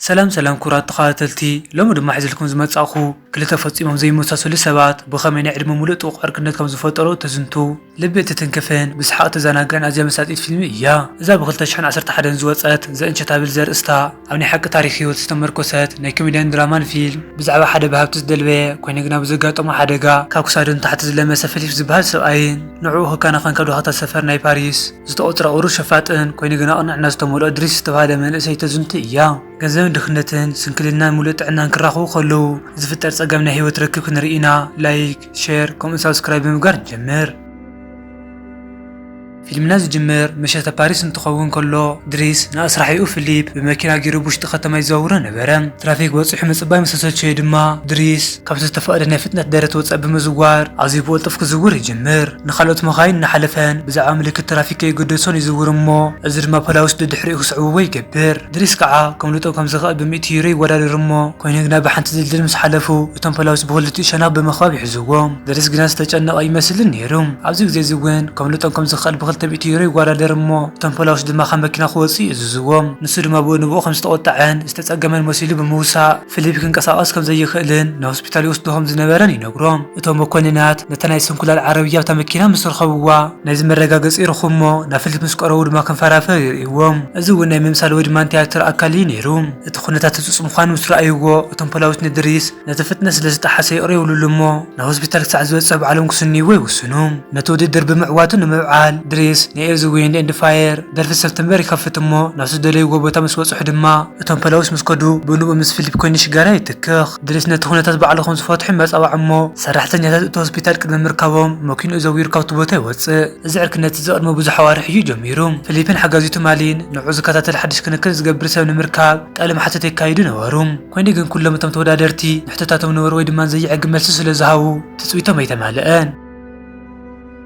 ሰላም ሰላም ክቡራት ተኸታተልቲ፣ ሎሚ ድማ ሒዘልኩም ዝመጻእኹ ክልተ ፈጺሞም ዘይመሳሰሉ ሰባት ብኸመይ ናይ ዕድመ ሙሉእ ጥቡቕ ዕርክነት ከም ዝፈጠሩ እተዝንቱ ልቢ እትትንክፍን ብሰሓቕ እተዘናግዕን ኣዝያ መሳጢት ፊልም እያ። እዛ ብ ክልተ ሽሕን ዓሰርተ ሓደን ዝወጸት ዘእንቸታብል ዘርእስታ ኣብ ናይ ሓቂ ታሪኽ ህይወት ዝተመርኮሰት ናይ ኮሜድያን ድራማን ፊልም ብዛዕባ ሓደ ብሃብቲ ዝደልበየ ኮይኑ ግና ብዘጋጠሞ ሓደጋ ካብ ክሳዱ ንታሕቲ ዝለመሰ ፊሊፕ ዝበሃል ሰብኣይን ንዕኡ ክከናኸን ካብ ድኻታት ሰፈር ናይ ፓሪስ ዝተቖጽረ ቁሩብ ሸፋጥን ኮይኑ ግና ቅንዕና ዝተመልኦ ድሪስ ዝተባህለ መንእሰይ ተዝንቱ እያ። ገንዘብን ድኽነትን ስንክልናን ሙሉእ ጥዕናን ክራኸቡ ከለዉ ዝፍጠር ጸገም ናይ ህይወት ርክብ ክንርኢ ኢና። ላይክ፣ ሼር ከምኡን ሳብስክራይብ ብምግባር ንጀምር። ፊልምና ዝጅምር ምሸተ ፓሪስ እንትኸውን ከሎ ድሪስ ንኣስራሒኡ ፊሊፕ ብመኪና ገይሩ ብውሽጢ ከተማ ይዘዋውሮ ነበረ። ትራፊክ በጺሑ ምጽባይ ምስ ተሰልቸዮ ድማ ድሪስ ካብቲ ዝተፈቐደ ናይ ፍጥነት ደረት ወጻኢ ብምዝዋር ኣዝዩ ብቕልጡፍ ክዝውር ይጅምር። ንኻልኦት መኻይን እናሓለፈን ብዛዕባ ምልክት ትራፊክ ከይገደሶን ይዝውር እሞ እዚ ድማ ፖላዊስ ደድሕሪኡ ክስዕብዎ ይገብር። ድሪስ ከዓ ከምልጦም ከም ዝኽእል ብሚእቲ ዩሮ ይወዳደር እሞ ኮይኑ ግና ብሓንቲ ድልድል ምስ ሓለፉ እቶም ፖላዊስ ብኽልቲኡ ሸነኽ ብምኽባብ ይሕዝዎም። ድሪስ ግና ዝተጨነቐ ኣይመስልን ነይሩ። ኣብዚ ግዜ እዚ እውን ከምልጦም ከም ዝኽእል ብኽልተ ሚእቲ ዩሮ ይወዳደር እሞ እቶም ፖላዊስ ድማ ካብ መኪና ክወፅኡ ይእዝዝዎም። ንሱ ድማ ብኡ ንብኡ ከም ዝተቆጠዐን ዝተፀገመን መሲሉ ብምውሳእ ፊሊፕ ክንቀሳቐስ ከም ዘይኽእልን ናብ ሆስፒታል ይወስዶ ከም ዝነበረን ይነግሮም። እቶም መኮንናት ነታ ናይ ስንኩላን ዓረብያ ኣብታ መኪና ምስ ረኸብዋ ናይዚ መረጋገፂ ይረኽቡ እሞ ናብ ፊሊፕ ምስ ቀረቡ ድማ ከም ፈራፈር ይርእይዎም። እዚ እውን ናይ ምምሳል ወይ ድማ ቲያትር ኣካል እዩ ነይሩ። እቲ ኩነታት ህጹጽ ምዃኑ ምስ ረኣይዎ እቶም ፖላዊስ ንድሪስ ነቲ ፍጥነት ስለ ዝጠሓሰ ይቕረ ይብልሉ እሞ ናብ ሆስፒታል ክሳዕ ዝበጽሕ ባዕሎም ክስንይዎ ይውስኑ። ነቲ ውድድር ብምዕዋቱ ንምብዓል ድሪስ ናይ ኤርዝ ዊንድ ኤንድ ፋየር ደርፊ ሰፕተምበር ይኸፍት እሞ ናብ ዝደለይዎ ቦታ ምስ በጽሑ ድማ እቶም ፖላዊስ ምስ ከዱ ብንኡ ምስ ፊሊፕ ኮይኑ ሽጋራ ይትክኽ። ድሪስ ነቲ ኩነታት ባዕሉ ከም ዝፈትሖ ይመጻባዕ እሞ ሰራሕተኛታት እቲ ሆስፒታል ቅድሚ ምርካቦም መኪንኡ ዘዊሩ ካብቲ ቦታ ይወጽእ። እዚ ዕርክነት እዚ ቅድሚ ብዙሕ ኣዋርሕ እዩ ጀሚሩ። ፊሊፕን ሓጋዚቱ ማሊን ንዕኡ ዝከታተል ሓድሽ ክንክን ዝገብር ሰብ ንምርካብ ቃለ መሓትት የካይዱ ነበሩ። ኮይኑ ግን ኩሎም እቶም ተወዳደርቲ ንሕቶታቶም ንቡር ወይ ድማ ዘይዕግም መልሲ ስለ ዝሃቡ ትጽቢቶም ኣይተማልአን።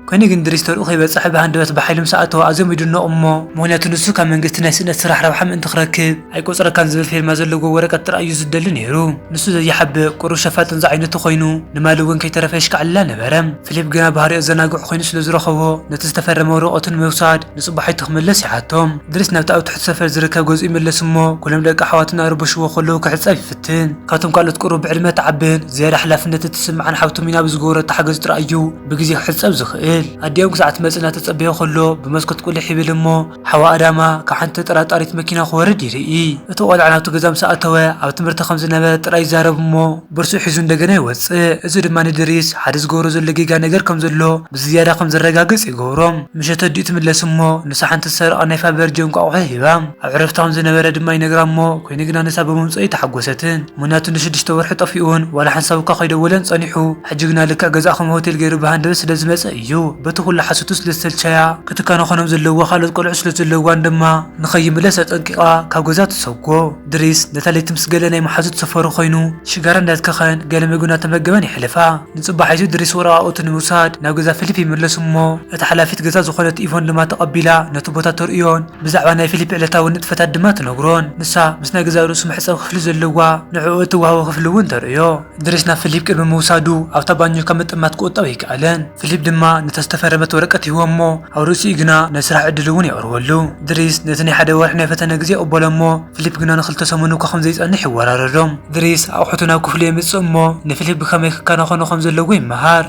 ኮይኑ ግን ድሪስ ተርኡ ከይበጽሐ ብሃንደበት ብሓይሊ ምስ ኣተወ ኣዝዮም ይድነቑ እሞ ምኽንያቱ ንሱ ካብ መንግስቲ ናይ ስእነት ስራሕ ረብሓ ምእንቲ ክረክብ ኣይቆጽረካን ዝብል ፌርማ ዘለዎ ወረቀት ጥራይ እዩ ዝደሊ ነይሩ። ንሱ ዘይሓብእ ቁሩብ ሸፋጥን ዝዓይነቱ ኮይኑ ንማሊ እውን ከይተረፈ የሽካዕልላ ነበረ። ፊሊፕ ግና ባህሪኡ ኣዘናግዑ ኮይኑ ስለ ዝረኸቦ ነቲ ዝተፈረመ ወረቐቱ ንምውሳድ ንጽባሒቱ ክምለስ ይሓቶም። ድሪስ ናብቲ ኣብ ትሕቲ ሰፈር ዝርከብ ገዝኡ ይምለስ እሞ ኩሎም ደቂ ኣሕዋቱ እናረበሽዎ ከለዉ ክሕጸብ ይፍትን። ካብቶም ካልኦት ቁሩብ ብዕድመ ትዓብን ዝያዳ ሓላፍነት እትስምዓን ሓብቱ ሚና ብዝገበረቶ ሓገዝ ጥራይ እዩ ብግዜ ክሕጸብ ዝኽእል። ኣዲኦም ክሳዕ ትመጽእ እናተጸበየ ከሎ ብመስኮት ቁሊሕ ይብል እሞ ሓዋ ኣዳማ ካብ ሓንቲ ተጠራጣሪት መኪና ክወርድ ይርኢ። እቲ ቆልዓ ናብቲ ገዛ ምስ ኣተወ ኣብ ትምህርቲ ከም ዝነበረ ጥራይ ይዛረብ እሞ ቦርሱ ሒዙ እንደገና ይወጽእ። እዚ ድማ ንድሪስ ሓደ ዝገብሮ ዘሎ ጌጋ ነገር ከም ዘሎ ብዝያዳ ከም ዘረጋግጽ ይገብሮ። ምሸት ኣዲኡ ትምለስ እሞ ንሳ ሓንቲ ዝሰረቐ ናይ ፋበርጀ እንቋቑሖ ሂባ ኣብ ዕረፍታ ከም ዝነበረ ድማ ይነግራ እሞ ኮይኑ ግና ንሳ ብምምጽኡ ኣይተሓጎሰትን። ምኽንያቱ ንሽዱሽተ ወርሒ ጠፊኡን ዋላ ሓንሳብ እኳ ከይደወለን ጸኒሑ። ሕጂ ግና ልክዕ ገዛእ ከም ሆቴል ገይሩ ብሃንደበት ስለ ዝመጸ እዩ። በቲ ኩሉ ሓሶቱ ስለ ዝተልቻያ ክትከናኸኖም ዘለዋ ካልኦት ቆልዑ ስለ ዘለዋን ድማ ንኸይምለስ ኣጠንቂቓ ካብ ገዛ ትሰጎ። ድሪስ ነታ ለይቲ ምስ ገለ ናይ መሓዙት ሰፈሩ ኮይኑ ሽጋራ እንዳትከኸን ገለ ምግቢ እናተመገበን የሕልፋ። ንጽባሒቱ ድሪስ ወረቓቕቱ ንምውሳድ ናብ ገዛ ፊሊፕ ይምለስ እሞ እታ ሓላፊት ገዛ ዝኾነት ኢቮን ድማ ተቐቢላ ነቲ ቦታ ተርእዮን ብዛዕባ ናይ ፊሊፕ ዕለታዊ ንጥፈታት ድማ ትነግሮን። ንሳ ምስ ናይ ገዛእ ርእሱ መሕጸቢ ክፍሊ ዘለዋ ንዕኡ እትወሃቦ ክፍሊ እውን ተርእዮ። ድሪስ ናብ ፊሊፕ ቅድሚ ምውሳዱ ኣብታ ባኞ ካብ ምጥማት ክቑጠብ ኣይከኣለን። ፊሊፕ ድማ ነታ ዝተፈረመት ወረቀት ይህቦ እሞ ኣብ ርእሲኡ ግና ናይ ስራሕ ዕድል እውን የቕርበሉ። ድሪስ ነቲ ናይ ሓደ ወርሒ ናይ ፈተነ ግዜ ይቕበሎ እሞ ፊሊፕ ግና ንክልተ ሰሙን እኳ ከም ዘይጸንሕ ይወራረዶም። ድሪስ ኣቑሑቱ ናብ ክፍሉ የምጽእ እሞ ንፊሊፕ ብኸመይ ክከናኸኖ ከም ዘለዎ ይመሃር።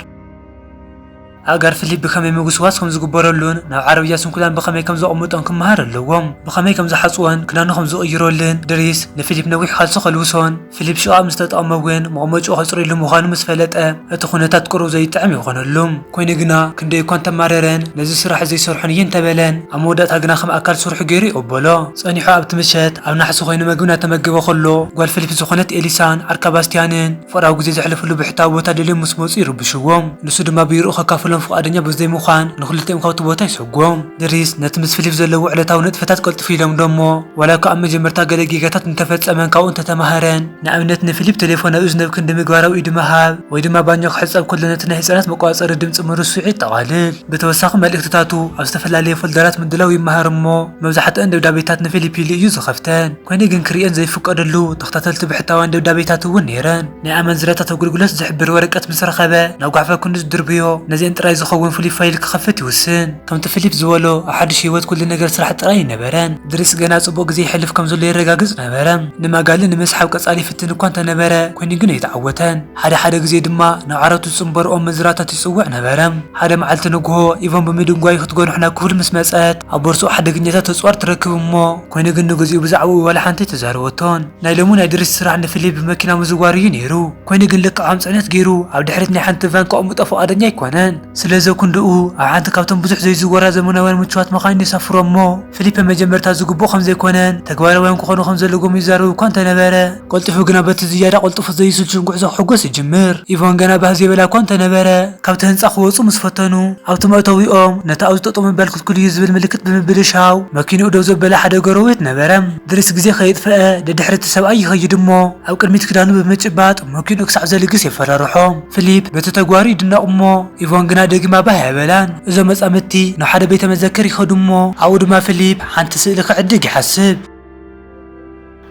ኣእጋር ፊሊፕ ብኸመይ ምጉስጓስ ከም ዝግበረሉን ናብ ዓረብያ ስንኩላን ብኸመይ ከም ዘቐምጦን ክመሃር ኣለዎም። ብኸመይ ከም ዝሓጽዎን ክዳኑ ከም ዝቕይረሉን ድሪስ ንፊሊፕ ነዊሕ ካልሲ ከልብሶን ፊሊፕ ሽቓቕ ምስ ተጠቐመ እውን መቐመጭኡ ከጽርየሉ ምዃኑ ምስ ፈለጠ እቲ ኩነታት ቁሩብ ዘይጥዕም ይኾነሉ። ኮይኑ ግና ክንደይ እኳ እንተማረረን ነዚ ስራሕ ዘይሰርሖን እየ እንተበለን ኣብ መወዳእታ ግና ከም ኣካል ስርሑ ገይሩ ይቕበሎ። ጸኒሑ ኣብቲ ምሸት ኣብ ናሕሲ ኮይኑ መግቢ እናተመገበ ከሎ ጓል ፊሊፕ ዝኾነት ኤሊሳን ዓርካ ባስቲያንን ፍቕራዊ ግዜ ዘሕልፍሉ ብሕታዊ ቦታ ደልዮም ምስ መጹ ይርብሽዎም። ንሱ ድማ ብይርኡ ከካፍሎም ፍቓደኛ ብዘይምዃን ንኽልቲኦም ካብቲ ቦታ ይሰጎም። ድሪስ ነቲ ምስ ፊሊፕ ዘለዎ ዕለታዊ ንጥፈታት ቀልጥፉ ይለምዶ እሞ ዋላ እኳ ኣብ መጀመርታ ገለ ጌጋታት እንተፈጸመን ካብኡ እንተተማህረን ንኣብነት ንፊሊፕ ቴሌፎን ናብ እዝኑ ኣብ ክንዲ ምግባር ኣብ ኢዱ ምሃብ ወይ ድማ ባኞ ክሕጸብ ከሎ ነቲ ናይ ህጻናት መቆጻጸሪ ድምጺ ምርሱዕ የጠቓልል። ብተወሳኺ መልእኽትታቱ ኣብ ዝተፈላለየ ፎልደራት ምድላው ይመሃር እሞ መብዛሕትአን ደብዳቤታት ንፊሊፕ ኢሉ እዩ ዝኸፍተን። ኮይኑ ግን ክርእየን ዘይፍቀደሉ ተኸታተልቲ ብሕታውያን ደብዳቤታት እውን ነይረን። ናይ ኣመንዝራታት ኣገልግሎት ዝሕብር ወረቀት ምስ ረኸበ ናብ ጓሕፈ ክንዱ ዝድርብዮ ነዚአን ጥራይ ዝኸውን ፍሉይ ፋይል ክኸፍት ይውስን። ከምቲ ፊሊፕ ዝበሎ፣ ኣብ ሓድሽ ህይወት ኩሉ ነገር ስራሕ ጥራይ ኣይነበረን። ድሪስ ገና ጽቡቕ ግዜ ይሕልፍ ከም ዘሎ የረጋግጽ ነበረ። ንማጋሊ ንምስሓብ ቀጻሊ ይፍትን እኳ እንተነበረ፣ ኮይኑ ግን ኣይተዓወተን። ሓደ ሓደ ግዜ ድማ ናብ ዓራቱ ዝጽንበርኦም መዝራታት ይጽውዕ ነበረ። ሓደ መዓልቲ ንግሆ፣ ኢቮን ብምድንጓዩ ክትገንሖ ናብ ክፍሉ ምስ መጸት፣ ኣብ ቦርስኡ ሓደገኛታት ኣጽዋር ትረክብ እሞ፣ ኮይኑ ግን ንግዚኡ ብዛዕባኡ ዋላ ሓንቲ ኣይተዛረበቶን። ናይ ሎሚ ናይ ድሪስ ስራሕ ንፊሊፕ ብመኪና ምዝዋር እዩ ነይሩ። ኮይኑ ግን ልክዕ ከም ጽዕነት ገይሩ ኣብ ድሕሪት ናይ ሓንቲ ቫን ከቕምጦ ፍቓደኛ ኣይኮነን። ስለዚ ክንድኡ ኣብ ሓንቲ ካብቶም ብዙሕ ዘይዝወራ ዘመናውያን ምቹዋት መኻይን የሳፍሮ እሞ፣ ፊሊፕ መጀመርታ ዝግብኦ ከም ዘይኮነን ተግባራውያን ክኾኑ ከም ዘለዎም ይዛረብ እኳ እንተነበረ፣ ቀልጢፉ ግና በቲ ዝያዳ ቅልጡፍ ዘይስልቹን ጉዕዞ ክሕጎስ ይጅምር። ኢቮን ገና ባህ ዘይበላ እኳ እንተነበረ፣ ካብቲ ህንጻ ክወጹ ምስ ፈተኑ፣ ኣብቲ መእተዊኦም ነቲ ኣብ ዝጠጠው ምባል ክልኩል እዩ ዝብል ምልክት ብምብልሻው፣ መኪንኡ ደው ዘበለ ሓደ ጎረቤት ነበረ። ድሪስ ግዜ ከየጥፈአ ደድሕሪ እቲ ሰብኣይ ይኸይድ እሞ፣ ኣብ ቅድሚት ክዳኑ ብምጭባጥ መኪንኡ ክሳዕ ዘልግስ የፈራርሖ። ፊሊፕ በቲ ተግባሩ ይድነቕ እሞ፣ ኢቮን ግና ደጊማ ባህ ኣየበላን። እዞም መጻምድቲ ናብ ሓደ ቤተ መዘክር ይኸዱ እሞ፣ ኣብኡ ድማ ፊሊፕ ሓንቲ ስእሊ ክዕድግ ይሓስብ።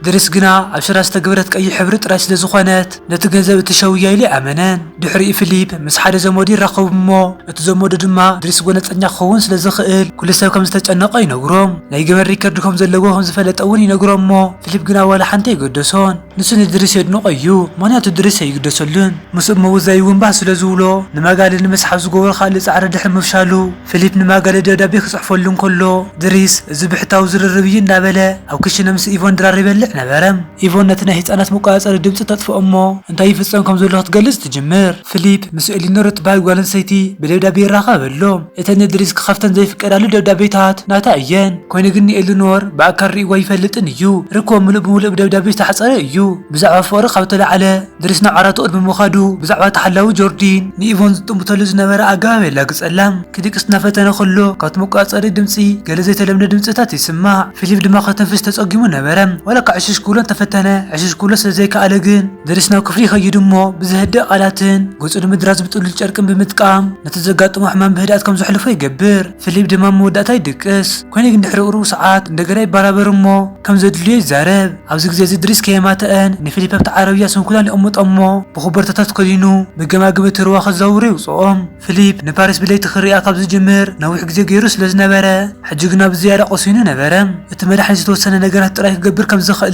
ድሪስ ግና ኣብ ሸራ ዝተገብረት ቀይሕ ሕብሪ ጥራይ ስለ ዝኾነት፣ ነቲ ገንዘብ እትሸውያ ኢሉ ኣይኣመነን። ድሕሪኡ ፊሊፕ ምስ ሓደ ዘመዱ ይራኸቡ እሞ፣ እቲ ዘመዱ ድማ ድሪስ ጎነጸኛ ክኸውን ስለ ዝኽእል፣ ኩሉ ሰብ ከም ዝተጨነቐ ይነግሮም። ናይ ገበን ሪከርድ ከም ዘለዎ ከም ዝፈለጠ እውን ይነግሮም እሞ፣ ፊሊፕ ግና ዋላ ሓንቲ ኣይገደሶን። ንሱ ንድሪስ የድንቖ እዩ፣ ምኽንያቱ ድሪስ ኣይግደሰሉን። ምስኡ ምውዛይ እውን ባህ ስለ ዝብሎ፣ ንማጋሊ ንምስሓብ ዝገበሮ ካልእ ጻዕሪ ድሕሪ ምፍሻሉ፣ ፊሊፕ ንማጋሊ ደብዳቤ ክጽሕፈሉ እንከሎ፣ ድሪስ፣ "እዚ ብሕታዊ ዝርርብ እዩ" እናበለ ኣብ ክሽነ ምስ ኢቮን ድራር ይበልዕ ነበረ። ኢቮን ነቲ ናይ ህጻናት መቆጻጸሪ ድምጺ ተጥፍኦ እሞ፣ እንታይ ይፍጸም ከም ዘሎ ክትገልጽ ትጅምር። ፊሊፕ ምስ ኤሊኖር እትበሃል ጓል ኣንስተይቲ ብደብዳቤ ይራኸበሎም። እተን ንድሪስ ክኸፍተን ዘይፍቀዳሉ ደብዳቤታት ናታ እየን። ኮይኑ ግን ንኤሊኖር ብኣካል ርእይዋ ኣይፈልጥን እዩ። ርክቦም ምሉእ ብምሉእ ብደብዳቤ ዝተሓጸረ እዩ። ብዛዕባ ፍቕሪ ካብ ተላዕለ፣ ድሪስ ናብ ዓራቱ ቅድሚ ምኻዱ ብዛዕባ ተሓላዊ ጆርዲን ንኢቮን ዝጥምተሉ ዝነበረ ኣገባብ የላግጸላ። ክድቅስ እናፈተነ ከሎ ካብቲ መቆጻጸሪ ድምጺ ገለ ዘይተለምደ ድምጽታት ይስማዕ። ፊሊፕ ድማ ከተንፍስ ተጸጊሙ ነበረ። ዋላ እኳ ዕሽሽ ክብሎ እንተፈተነ፣ ዕሽሽ ክብሎ ስለ ዘይከኣለ ግን ድሪስ ናብ ክፍሊ ይኸይድ እሞ ብዘህድእ ቃላትን ገጹ ንምድራዝ ብጥሉል ጨርቅን ብምጥቃም ነቲ ዘጋጠሞ ሕማም ብህድኣት ከም ዘሕልፎ ይገብር። ፊሊፕ ድማ መወዳእታ ይድቅስ። ኮይኑ ግን ድሕሪ ቁሩብ ሰዓት እንደገና ይበራበር እሞ ከም ዘድልዮ ይዛረብ። ኣብዚ ግዜ እዚ ድሪስ ከየማተአን ንፊሊፕ ኣብቲ ዓረብያ ስንኩላን የቐምጦ እሞ ብኮበርታታት ከዲኑ ብገማግም እቲ ሩባ ከዛውሮ የውጽኦም። ፊሊፕ ንፓሪስ ብለይቲ ክርእያ ካብ ዝጅምር ነዊሕ ግዜ ገይሩ ስለ ዝነበረ፣ ሕጂ ግና ብዝያዳ ቆሲኑ ነበረ። እቲ መድሓኒት ዝተወሰነ ነገራት ጥራይ ክገብር ከም ዝኽእልን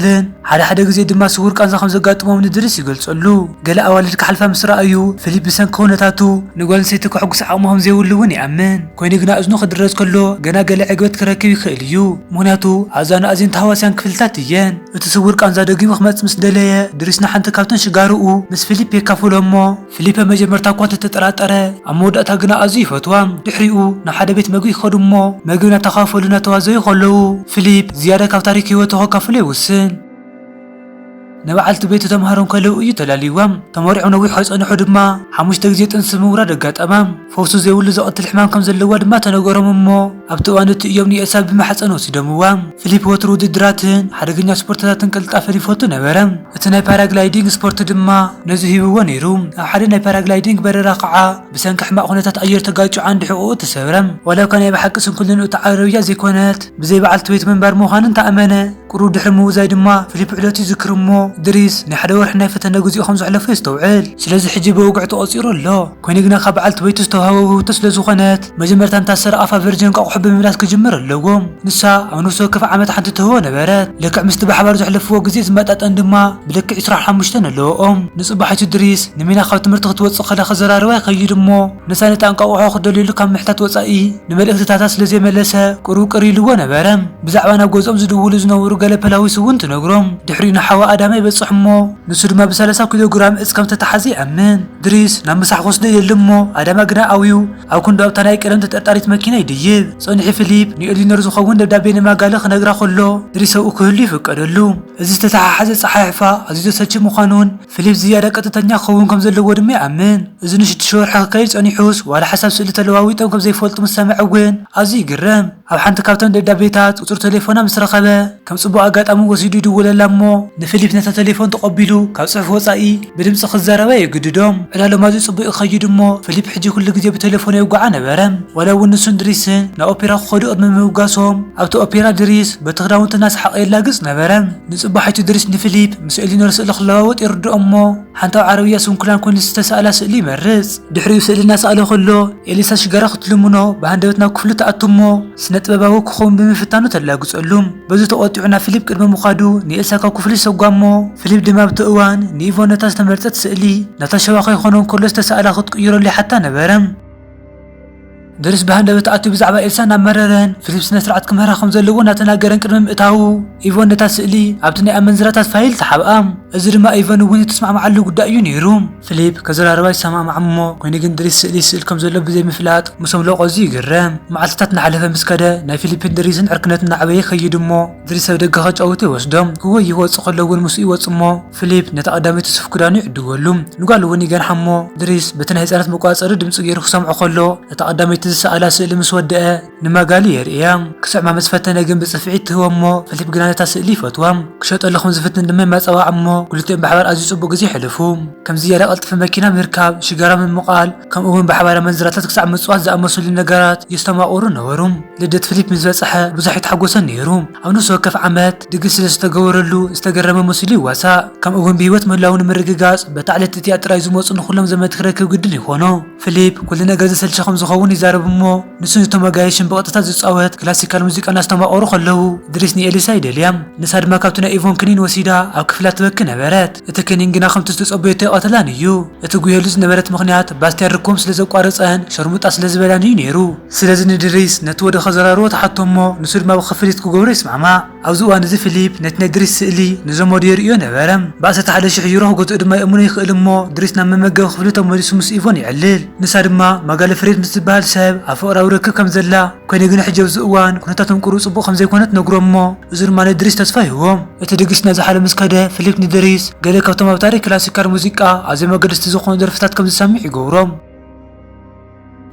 ሓደ ሓደ ግዜ ድማ ስውር ቃንዛ ከም ዘጋጥሞም ንድሪስ ይገልጸሉ። ገለ ኣዋልድ ክሓልፋ ምስ ረኣዩ፣ ፊሊፕ ብሰንኪ ኩነታቱ ንጓል ኣንስተይቲ ከሐጉስ ዓቕሚ ከም ዘይብሉ እውን ይኣምን። ኮይኑ ግና እዝኑ ክድረዝ ከሎ ገና ገለ ዕግበት ክረክብ ይኽእል እዩ። ምኽንያቱ ኣእዛኑ ኣዝየን ተሃዋስያን ክፍልታት እየን። እቲ ስውር ቃንዛ ደጊሙ ክመጽእ ምስ ደለየ፣ ድሪስ ንሓንቲ ካብተን ሽጋርኡ ምስ ፊሊፕ የካፍሎ እሞ፣ ፊሊፕ መጀመርታ እኳ እንተተጠራጠረ፣ ኣብ መወዳእታ ግና ኣዝዩ ይፈትዋ። ድሕሪኡ ናብ ሓደ ቤት መግቢ ይኸዱ እሞ፣ መግቢ እናተኻፈሉ እናተዋዘዩ ከለዉ፣ ፊሊፕ ዝያዳ ካብ ታሪክ ህይወቱ ከካፍሎ ይውስን። ንበዓልቲ ቤቱ ተምሃሮ እንከለዉ እዩ ተላልይዋ። ተመሪዖም ነዊሕ ከይጸንሑ ድማ፣ ሓሙሽተ ግዜ ጥንሲ ምውራድ ኣጋጠማ። ፈውሲ ዘይብሉ ዘቐትል ሕማም ከም ዘለዋ ድማ ተነገሮም እሞ፣ ኣብቲ እዋን እቲ እዮም ንኤልሳ ብማሕጸን ወሲዶምዋ። ፊሊፕ ወትሩ ውድድራትን ሓደገኛ ስፖርትታትን ቅልጣፈን ይፈቱ ነበረ። እቲ ናይ ፓራግላይዲንግ ስፖርት ድማ ነዚ ሂብዎ ነይሩ። ኣብ ሓደ ናይ ፓራግላይዲንግ በረራ ከዓ ብሰንኪ ሕማቕ ኩነታት ኣየር ተጋጭዩ ዓንዲ ሕቖኡ ተሰብረ። ዋላ እኳ ናይ ብሓቂ ስንኩልንኡ እቲ ዓረብያ ዘይኮነት፣ ብዘይ በዓልቲ ቤት ምንባር ምዃኑ እንተኣመነ፣ ቁሩብ ድሕሪ ምውዛይ ድማ ፊሊፕ ዕለቱ ይዝክር እሞ፣ ድሪስ ናይ ሓደ ወርሒ ናይ ፈተነ ግዜኡ ከም ዘሕለፎ የስተውዕል። ስለዚ ሕጂ ብወግዒ ተቖጺሩ ኣሎ። ኮይኑ ግና ካብ በዓልቲ ቤቱ ዝተዋህቦ ውህብቶ ስለ ዝኾነት፣ መጀመርታ ነታ ዝሰረቓ ቨርጅን እንቋቑሖ ብምብላዕ ክጅምር ኣለዎ። ንሳ ኣብ ነፍሲ ወከፍ ዓመት ሓንቲ ትህቦ ነበረት። ልክዕ ምስቲ ብሓባር ዘሕለፍዎ ግዜ ዝመጣጠን ድማ ብልክዕ ዕስራን ሓሙሽተን ኣለዎኦም። ንጽባሒቱ ድሪስ ንሚና ካብ ትምህርቲ ክትወጽእ ከላ ክዘራረባ ይኸይድ እሞ፣ ንሳ ነታ እንቋቑሖ ክደልየሉ ካብ ምሕታት ወጻኢ፣ ንመልእኽትታታ ስለ ዘይመለሰ፣ ቁሩብ ቅር ኢልዎ ነበረ። ብዛዕባ ናብ ገዝኦም ዝድውሉ ዝነበሩ ገለ ፖሊስ እውን ትነግሮም። ድሕሪኡ ንሓዋ ኣዳማ ይበጽሕ እሞ፣ ንሱ ድማ ብሰላሳ ኪሎ ግራም እጽ ከም ተተሓዘ ይኣምን። ድሪስ ናብ ምሳሕ ክወስዶ ይደሊ እሞ፣ ኣዳማ ግና ኣውዩ ኣብ ክንዱ ኣብታ ናይ ቀደም ተጠርጣሪት መኪና ይድይብ። ጸኒሑ ፊሊፕ ንኤሊኖር ዝኸውን ደብዳቤ ንማጋለ ክነግራ ከሎ፣ ድሪስ ኣብኡ ክህሉ ይፍቀደሉ። እዚ ዝተተሓሓዘ ጸሓሕፋ ኣዝዩ ዘሰልቺ ምዃኑን ፊሊፕ ዝያዳ ቀጥተኛ ክኸውን ከም ዘለዎ ድማ ይኣምን። እዚ ንሽዱሽተ ወርሒ ክካየድ ጸኒሑስ፣ ዋላ ሓሳብ ስእሊ ተለዋዊጦም ከም ዘይፈልጡ ምስ ሰምዐ እውን ኣዝዩ ይግረም። ኣብ ሓንቲ ካብተን ደብዳቤታት ቁጽሪ ቴሌፎና ምስ ረኸበ፣ ከም ጽቡቕ ኣጋጣሚ ወሲዱ ይድውለላ እሞ፣ ንፊሊፕ ነታ ቴሌፎን ተቐቢሉ ካብ ጽሑፍ ወጻኢ ብድምጺ ክዛረባ የግድዶም። ዕላሎም ኣዝዩ ጽቡቕ ይኸይድ እሞ፣ ፊሊፕ ሕጂ ኩሉ ግዜ ብቴሌፎን የውግዓ ነበረ። ዋላ እውን ንሱን ድሪስን ናብ ኦፔራ ክኸዱ ቅድሚ ምብጋሶም፣ ኣብቲ ኦፔራ ድሪስ በቲ ክዳውንቲ እናሰሓቐ የላግጽ ነበረ። ንጽባሒቱ ድሪስ ንፊሊፕ ምስ ኤሊኖር ስእሊ ክለዋወጥ ይርድኦ እሞ፣ ሓንቲ ኣብ ዓረብያ ስንኩላን ኮይኑ ዝተሳእላ ስእሊ ይመርጽ። ድሕሪኡ ስእሊ እናሰኣለ ከሎ፣ ኤሊሳ ሽጋራ ክትልምኖ ብሃንደበት ናብ ክፍሉ ትኣቱ እሞ፣ ስነ ጥበባዊ ክኸውን ብምፍታኑ ተላግጸሉ። በዚ ተቖጢዑ ናብ ፊሊፕ ቅድሚ ምዃዱ ንኤልሳ ካብ ክፍሉ ይሰጓ እሞ፣ ፊሊፕ ድማ ኣብቲ እዋን ንኢቮን ነታ ዝተመርጸት ስእሊ ናታ ሸዋ ከይኮኖ እንከሎ ዝተሳእላ ክትቅይረሉ ይሓታ ነበረ። ድሪስ ብሃንደበት ኣትዩ ብዛዕባ ኤልሳ እናመረረን ፊሊፕ ስነ ስርዓት ክምህራ ከም ዘለዎ እናተናገረን ቅድሚ ምእታዉ፣ ኢቮን ነታ ስእሊ ኣብቲ ናይ ኣመንዝራታት ፋይል ተሓብኣ። እዚ ድማ ኢቮን እውን እትስማዕማዓሉ ጉዳይ እዩ ነይሩ። ፊሊፕ ከዘራርባ ይሰማማዕ እሞ፣ ኮይኑ ግን ድሪስ ስእሊ ስእል ከም ዘሎ ብዘይምፍላጥ ምስኦም ለቆ እዚ ይግረም። መዓልትታት እናሓለፈ ምስ ከደ ናይ ፊሊፕን ድሪስን ዕርክነት እናዓበየ ይኸይድ እሞ፣ ድሪስ ኣብ ደገ ከጫውቱ ይወስዶም። ክጎይ ይወጽእ ከሎ እውን ምስኡ ይወጽእ እሞ፣ ፊሊፕ ነታ ቀዳመይቲ ሱፍ ክዳኑ ይዕድገሉ። ንጓል እውን ይገንሓ እሞ፣ ድሪስ በቲ ናይ ህጻናት መቆጻጸሪ ድምጺ ገይሩ ክሰምዖ ከሎ፣ እታ ቀዳመይቲ ዝሰኣላ ስእሊ ምስ ወደአ፣ ንማጋሊ የርእያ። ክስዕማ ምስ ፈተነ ግን ብጽፍዒት ትህቦ እሞ፣ ፊሊፕ ግና ነታ ስእሊ ይፈትዋ። ክሸጠሉ ከም ዝፍትን ድማ ይመጻዋዕ እሞ፣ ክልቲኦም ብሓባር ኣዝዩ ጽቡቕ ግዜ የሕልፉ። ከም ዝያዳ ቀልጥፊ መኪና ምርካብ፣ ሽጋራ ምምቓል፣ ከምኡ እውን ብሓባር ኣመንዝራታት ክሳዕ ምጽዋት ዝኣመሰሉ ነገራት የስተማቕሩ ነበሩ። ልደት ፊሊፕ ምስ በጽሐ ብዙሕ ኣይተሓጎሰን ነይሩ። ኣብ ነፍሲ ወከፍ ዓመት ድግስ ስለ ዝተገበረሉ ዝተገረመ መሲሉ ይዋሳእ። ከምኡ እውን ብህይወት ምህላዉ ንምርግጋጽ በታ ዕለት እቲኣ ጥራይ ዝመጹ ንኹሎም ዘመድ ክረክብ ግድን ይኾኖ። ፊሊፕ ኩሉ ነገር ዘሰልቸ ከም ዝኸውን ይዛረብ እሞ፣ ንሱ ነቶም ኣጋይሽን ብቕጥታት ዝጻወት ክላሲካል ሙዚቃ እናስተማቐሩ ከለዉ፣ ድሪስ ንኤሊሳ ይደልያ። ንሳ ድማ ካብቲ ናይ ኢቮን ክኒን ወሲዳ ኣብ ክፍላ ትበኪ ነበረት። እቲ ክኒን ግና ከምቲ ዝተጸበየቶ ኣይቐተላን እዩ። እቲ ጉየሉ ዝነበረት ምኽንያት ባስቲያን ርክቦም ስለ ዘቋረጸን ሸርሙጣ ስለ ዝበላን እዩ ነይሩ። ስለዚ ንድሪስ ነቲ ወደ ከዘራርቦ ተሓቶ እሞ፣ ንሱ ድማ ብኽፍሊት ክገብሮ ይስማዕማዕ። ኣብዚ እዋን እዚ ፊሊፕ ነቲ ናይ ድሪስ ስእሊ ንዘመዱ የርእዮ ነበረ። ብኣሰርተ ሓደ ሽሕ ዩሮ ክገዝኦ ድማ የእምኖ ይኽእል እሞ፣ ድሪስ ናብ መመገቢ ክፍሊ ተመሊሱ ምስ ኢቮን የዕልል። ንሳ ድማ ማጋለ ፍሬድ ምስ ዝበሃል ሰብ ኣብ ፍቕራዊ ርክብ ከም ዘላ፣ ኮይኑ ግን ሕጂ ኣብዚ እዋን ኩነታቶም ቁሩብ ጽቡቕ ከም ዘይኮነ ትነግሮ እሞ፣ እዚ ድማ ንድሪስ ተስፋ ይህቦ። እቲ ድግስ እናዘሓለ ምስ ከደ፣ ፊሊፕ ንድሪስ ገለ ካብቶም ኣብ ታሪኽ ክላሲካል ሙዚቃ ኣዝዮም ኣገደስቲ ዝኾኑ ደርፍታት ከም ዝሰምዕ ይገብሮ።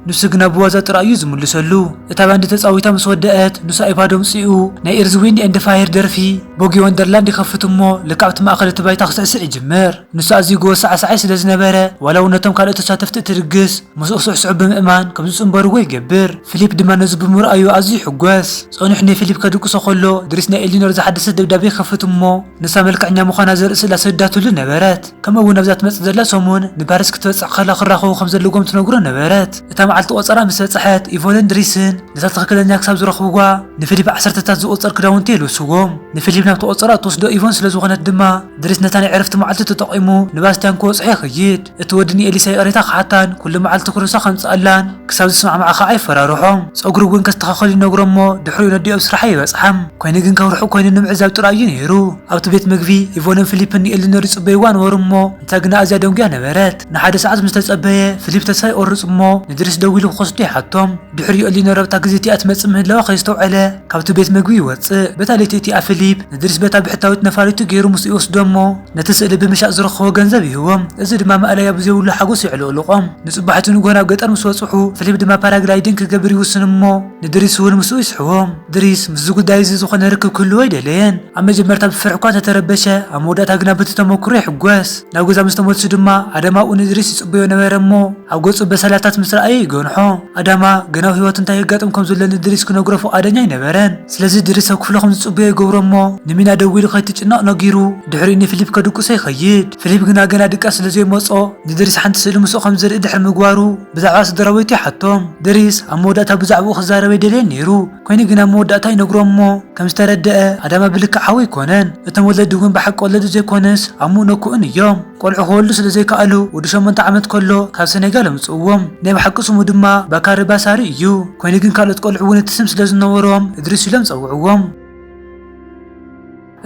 ንሱ ግና ብዋዛ ጥራይ እዩ ዝምልሰሉ። እታ ባንድ ተጻዊታ ምስ ወደአት፣ ንሱ ኣይፓድ ኣምጺኡ ናይ ኤርዝ ዊንድ ኤንድ ፋየር ደርፊ ቦጊ ወንደርላንድ ይኸፍት እሞ፣ ልክዕ ኣብቲ ማእከል እቲ ባይታ ክስዕስዕ ይጅምር። ንሱ ኣዝዩ ጎበዝ ሳዕሳዓይ ስለ ዝነበረ፣ ዋላ እውን ነቶም ካልኦት ተሳተፍቲ እቲ ድግስ ምስኡ ክስዕስዑ ብምእማን ከም ዝጽንበርዎ ይገብር። ፊሊፕ ድማ ነዚ ብምርኣዩ ኣዝዩ ይሕጎስ። ጸኒሑ ንፊሊፕ ከድቅሶ ከሎ፣ ድሪስ ናይ ኤሊኖር ዝሓደሰት ደብዳቤ ይኸፍት እሞ፣ ንሳ መልክዐኛ ምዃና ዘርኢ ስእላ ሰዲዳትሉ ነበረት። ከምኡ እውን ኣብዛ ትመጽእ ዘላ ሰሙን ንፓሪስ ክትበጽሕ ከላ ክራኸቡ ከም ዘለዎም ትነግሮ ነበረት። እታ መዓልቲ ቆጸራ ምስ በጽሐት፣ ኢቮንን ድሪስን ነታ ትኽክለኛ ክሳብ ዝረኽብዋ፣ ንፊሊፕ ዓሰርተታት ዝቑጸር ክዳውንቲ የልብስዎም። ንፊሊፕ ናብቲ ቆጸራ እትወስዶ ኢቮን ስለ ዝኾነት ድማ፣ ድሪስ ነታ ናይ ዕረፍቲ መዓልቲ ተጠቒሙ ንባስቲያን ክበጽሖ ይኸይድ። እቲ ወዲ ንኤሊሳ ይቕሬታ ክሓታን ኩሉ መዓልቲ ክርሶ ከምጽኣላን ክሳብ ዝስማዕማዓ ኸዓ ይፈራርሖ። ጸጉሩ እውን ከስተኻኽል ይነግሮ እሞ፣ ድሕሪኡ ነዲኡ ኣብ ስራሓ ይበጽሓ። ኮይኑ ግን ካብ ርሑቕ ኮይኑ ንምዕዛብ ጥራይ እዩ ነይሩ። ኣብቲ ቤት ምግቢ፣ ኢቮንን ፊሊፕን ንኤሊኖር ይጽበይዋ ነበሩ እሞ፣ ንሳ ግና ኣዝያ ደንጉያ ነበረት። ንሓደ ሰዓት ምስ ተጸበየ፣ ፊሊፕ ተስፋ ይቖርጽ እሞ፣ ንድሪስ ደዊሉ ክወስዶ ይሓቶም። ድሕሪኡ ኤሊኖር ኣብታ ግዜ እቲኣ ትመጽእ ምህላዋ ከይስተውዐለ፣ ካብቲ ቤት ምግቢ ይወጽእ። በታ ለይቲ እቲኣ ፊሊፕ ንድሪስ በታ ብሕታዊት ነፋሪቱ ገይሩ ምስኡ ይወስዶ እሞ፣ ነቲ ስእሊ ብምሻጥ ዝረኸቦ ገንዘብ ይህቦም። እዚ ድማ ማእለያ ብዘይብሉ ሓጎስ የዕለቕልቖም። ንጽባሒቱ ንግሆ ናብ ገጠር ምስ በጽሑ፣ ፊሊፕ ድማ ፓራግላይዲንግ ክገብር ይውስን እሞ፣ ንድሪስ እውን ምስኡ ይስሕቦም። ድሪስ ምስዚ ጉዳይ እዚ ዝኾነ ርክብ ክህልዎ ኣይደለየን። ኣብ መጀመርታ ብፍርሒ እኳ እንተተረበሸ፣ ኣብ መወዳእታ ግና በቲ ተመክሮ ይሕጎስ። ናብ ገዛ ምስ ተመልሱ ድማ ኣዳማ ኣብኡ ንድሪስ ይጽበዮ ነበረ እሞ፣ ኣብ ገጹ በሰላታት ምስ ረኣየ ይገንሖ። ኣዳማ ገና ኣብ ህይወቱ እንታይ የጋጥም ከም ዘሎ ንድሪስ ክነግሮ ፍቓደኛ ኣይነበረን። ስለዚ ድሪስ ኣብ ክፍሉ ከም ዝጽበዮ ይገብሮ እሞ፣ ንሚና ደዊሉ ከይትጭነቕ ነጊሩ፣ ድሕሪኡ ንፊሊፕ ከድቅሶ ይኸይድ። ፊሊፕ ግና ገና ድቃስ ስለ ዘይመጾ፣ ንድሪስ ሓንቲ ስእሊ ምስኡ ከም ዝርኢ ድሕሪ ምግባሩ፣ ብዛዕባ ስድራ ቤቱ ይሓቶም። ድሪስ ኣብ መወዳእታ ብዛዕባኡ ክዛረብ ኣይደለየን ነይሩ። ኮይኑ ግን ኣብ መወዳእታ ይነግሮ እሞ፣ ከም ዝተረደአ ኣዳማ ብልክዕ ሓው ኣይኮነን። እቶም ወለዲ እውን ብሓቂ ወለዱ ዘይኮነስ ኣሙኡ ነኩኡን እዮም። ቆልዑ ክወልዱ ስለ ዘይከኣሉ፣ ወዲ ሸሞንተ ዓመት ከሎ ካብ ሰኔጋል ኣምጽእዎም። ናይ ብሓቂ ስሙ ድማ ባካሪ ባሳሪ እዩ። ኮይኑ ግን ካልኦት ቆልዑ እውን እቲ ስም ስለ ዝነበሮም እድሪስ ኢሎም ጸውዕዎም።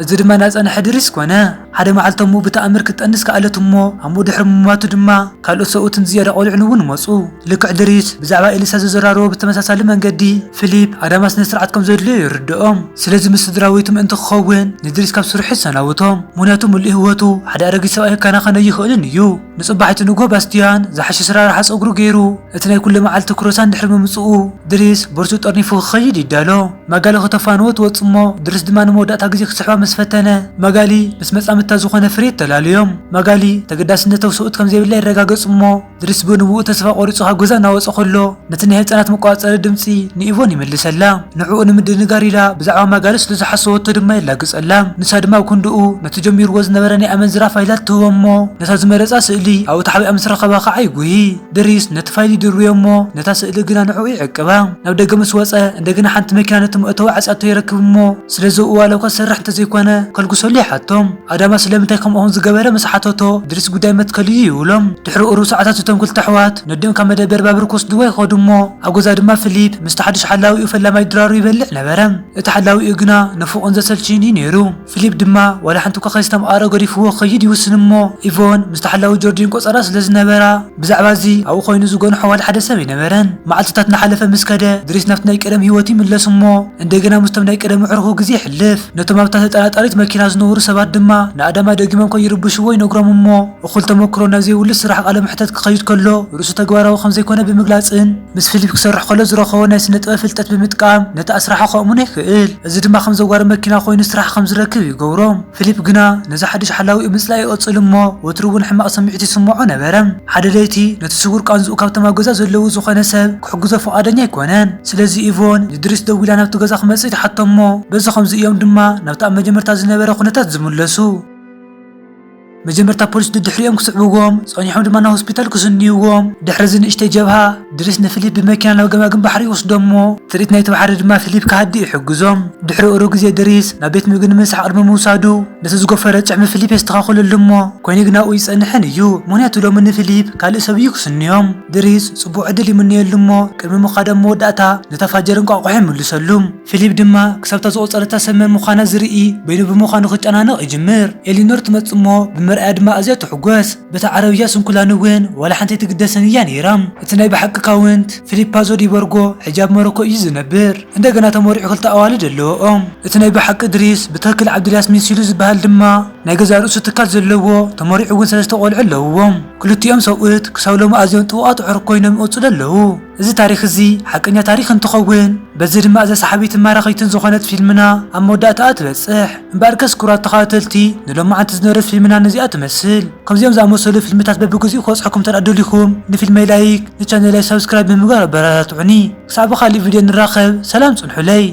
እዚ ድማ እናጸንሐ ድሪስ ኮነ። ሓደ መዓልቲ እሞ ብተኣምር ክትጠንስ ከኣለት እሞ፣ ኣሞ ድሕሪ ምማቱ ድማ ካልኦት ሰብኡትን ዝያዳ ቆልዑን እውን መጹ። ልክዕ ድሪስ ብዛዕባ ኤሊሳ ዝዘራረቦ ብተመሳሳሊ መንገዲ፣ ፊሊፕ ኣዳማ ስነ ስርዓት ከም ዘድልዮ ይርድኦም። ስለዚ ምስ ስድራ ቤቱ ምእንቲ ክኸውን ንድሪስ ካብ ስርሑ ይሰናብቶም። ምኽንያቱ ምሉእ ህይወቱ ሓደ ኣረጊት ሰብኣይ ክከናኸኖ ኣይኽእልን እዩ። ንጽባሒቱ ንግሆ ባስቲያን ዝሓሸ ስራርሓ ጸጉሩ ገይሩ፣ እቲ ናይ ኩሉ መዓልቲ ክሮሳን ድሕሪ ምምጽኡ፣ ድሪስ ቦርሱ ጠርኒፉ ክኸይድ ይዳሎ። ማጋሊ ከተፋንዎ ትወጽእ እሞ፣ ድሪስ ድማ ንመወዳእታ ግዜ ክስሕባ ምስ ፈተነ፣ ማጋሊ ምስ መጻምድታ ዝኾነ ፍሬድ ተላልዮም። ማጋሊ ተገዳስነታዊ ሰብኡት ከም ዘይብላ የረጋግጽ እሞ፣ ድሪስ ብንብኡ ተስፋ ቆሪጹ ካብ ገዛ እናወጸ ከሎ፣ ነቲ ናይ ህጻናት መቆጻጸሪ ድምጺ ንኢቮን ይምልሰላ። ንዕኡ ንምድንጋር ኢላ ብዛዕባ ማጋሊ ስለ ዝሓሰበቶ ድማ የላግጸላ። ንሳ ድማ ኣብ ክንድኡ ነቲ ጀሚርዎ ዝነበረ ናይ ኣመንዝራ ፋይላት ትህቦ እሞ፣ ነታ ዝመረጻ ስእሊ ኣብኡ ተሓቢኣ ምስ ረኸባ ከኣ ይጉሂ። ድሪስ ነቲ ፋይል ይድርብዮ እሞ፣ ነታ ስእሊ ግና ንዕኡ ይዕቅባ። ናብ ደገ ምስ ወጸ፣ እንደገና ሓንቲ መኪና ነቲ መእተዊ ዓጽያቶ ይረክብ እሞ፣ ስለዚ እዋላ እኳ ዝሰርሕ እንተዘይኮነ፣ ከልግሰሉ ይሓቶም። ኣዳማ ስለምንታይ ከምኡ ዝገበረ ምስ ሓተቶ፣ ድሪስ ጉዳይ መትከል እዩ ይብሎም። ድሕሪ ቁሩብ ሰዓታት እቶም ክልተ ኣሕዋት ነዲኦም ካብ መደበር ባቡር ክወስድዎ ይኸዱ እሞ፣ ኣብ ገዛ ድማ ፊሊፕ ምስቲ ሓድሽ ሓላዊኡ ፈላማይ ድራሩ ይበልዕ ነበረ። እቲ ሓላዊኡ ግና ንፉቕን ዘሰልችይን እዩ ነይሩ። ፊሊፕ ድማ ዋላ ሓንቲ እኳ ከይስተማቐረ ገዲፍዎ ክኸይድ ይውስን እሞ፣ ኢቮን ምስቲ ሓላዊ ጆርዲን ቆጸራ ስለ ዝነበራ፣ ብዛዕባ እዚ ኣብኡ ኮይኑ ዝገንሖ ዋላ ሓደ ሰብ ኣይነበረን። መዓልትታት እናሓለፈ ምስ ከደ፣ ድሪስ ናብቲ ናይ ቀደም ህይወቱ ይምለስ እሞ፣ እንደገና ምስቶም ናይ ቀደም ኣዕሩኹ ግዜ የሕልፍ። ነቶም ኣብታ ተጠራጣሪት መኪና ዝነበሩ ሰባት ድማ ንኣዳማ ደጊሞም ከይርብሽዎ ይነግሮም እሞ፣ እኹል ተመክሮ ናብ ዘይብሉ ስራሕ ቃለ መሕተት ክኸይድ ከሎ፣ ርእሱ ተግባራዊ ከም ዘይኮነ ብምግላጽን፣ ምስ ፊሊፕ ክሰርሕ ከሎ ዝረኸቦ ናይ ስነ ጥበብ ፍልጠት ብምጥቃም፣ ነቲ ኣስራሒ ከእምኖ ይኽእል። እዚ ድማ ከም ዘዋሪ መኪና ኮይኑ ስራሕ ከም ዝረክብ ይገብሮ። ፊሊፕ ግና ነዚ ሓድሽ ሓላዊኡ ምጽላይ ይቕጽል እሞ፣ ወትሩ እውን ሕማቕ ስምዒት ይስምዖ ነበረ። ሓደ ለይቲ፣ ነቲ ስዉር ቃንዝኡ ካብቶም ኣብ ገዛ ዘለዉ ዝኾነ ሰብ ክሕግዞ ፍቓደኛ ኣይኮነን። ስለዚ ኢቮን ንድሪስ ደዊላ ናብቲ ገዛ ክመጽእ ትሓቶ እሞ፣ በዚ ከምዚ እዮም ድማ ናብቲ ኣብ መጀመርታ ዝነበረ ኩነታት ዝምለሱ። መጀመርታ ፖሊስ ድድሕሪኦም ክስዕብዎም፣ ጸኒሖም ድማ ናብ ሆስፒታል ክስንይዎም። ድሕሪ እዚ ንእሽተይ ጀብሃ፣ ድሪስ ንፊሊፕ ብመኪና ናብ ገማግም ባሕሪ ይወስዶ እሞ፣ ትርኢት ናይቲ ባሕሪ ድማ ፊሊፕ ክሃድእ ይሕግዞም። ድሕሪ ቁሩብ ግዜ ድሪስ ናብ ቤት ምግቢ ንምሳሕ ቅድሚ ምውሳዱ፣ ነቲ ዝጎፈረ ጭሕሚ ፊሊፕ የስተኻኽለሉ እሞ፣ ኮይኑ ግን ኣብኡ ኣይጸንሕን እዩ። ምኽንያቱ ሎሚ ንፊሊፕ ካልእ ሰብ እዩ ክስንዮም። ድሪስ ጽቡቕ ዕድል ይምነየሉ እሞ፣ ቅድሚ ምኻዶም መወዳእታ ነታ ፋጀር እንቋቑሖ ይምልሰሉ። ፊሊፕ ድማ ክሳብታ ዝቖጸረታ ሰብ መን ምዃና ዝርኢ በይኑ ብምዃኑ ክጨናነቕ ይጅምር። ኤሊኖር ትመጽእ እሞ፣ ብመርኣያ ድማ ኣዝያ ትሕጎስ። በታ ዓረብያ ስንኩላን እውን ዋላ ሓንቲ ኣይትግደስን እያ ነይራ። እቲ ናይ ብሓቂ ካውንት ፊሊፕ ፓዞ ዲ ቦርጎ ሕጂ ኣብ ሞሮኮ እዩ ዝነብር። እንደገና ተመሪዑ ክልተ ኣዋልድ ኣለውኦም። እቲ ናይ ብሓቂ ድሪስ ብትኽክል ዓብድልያስ ሚንሲሉ ዝበሃል ድማ ናይ ገዛ ርእሱ ትካል ዘለዎ፣ ተመሪዑ እውን ሰለስተ ቆልዑ ኣለውዎም። ክልቲኦም ሰብኡት ክሳብ ሎሚ ኣዝዮም ጥቡቓት ኣዕሩኽ ኮይኖም ይቕጽሉ ኣለዉ። እዚ ታሪኽ እዚ ሓቀኛ ታሪኽ እንትኸውን፣ በዚ ድማ እዛ ሰሓቢትን ማራኺትን ዝኾነት ፊልምና ኣብ መወዳእታኣ ትበጽሕ። እምበኣርከስ ክቡራት ተኸታተልቲ፣ ንሎማዓንቲ ዝነበረት ፊልምና ነዚኣ ትመስል። ከምዚኦም ዝኣመሰሉ ፊልምታት በብግዚኡ ክበጽሐኩም እንተ ደኣ ደሊኹም፣ ንፊልመይ ላይክ፣ ንቻነለይ ሳብስክራይብ ብምግባር ኣበረታትዑኒ። ክሳዕ ብኻልእ ቪድዮ ንራኸብ፣ ሰላም ጽንሑለይ።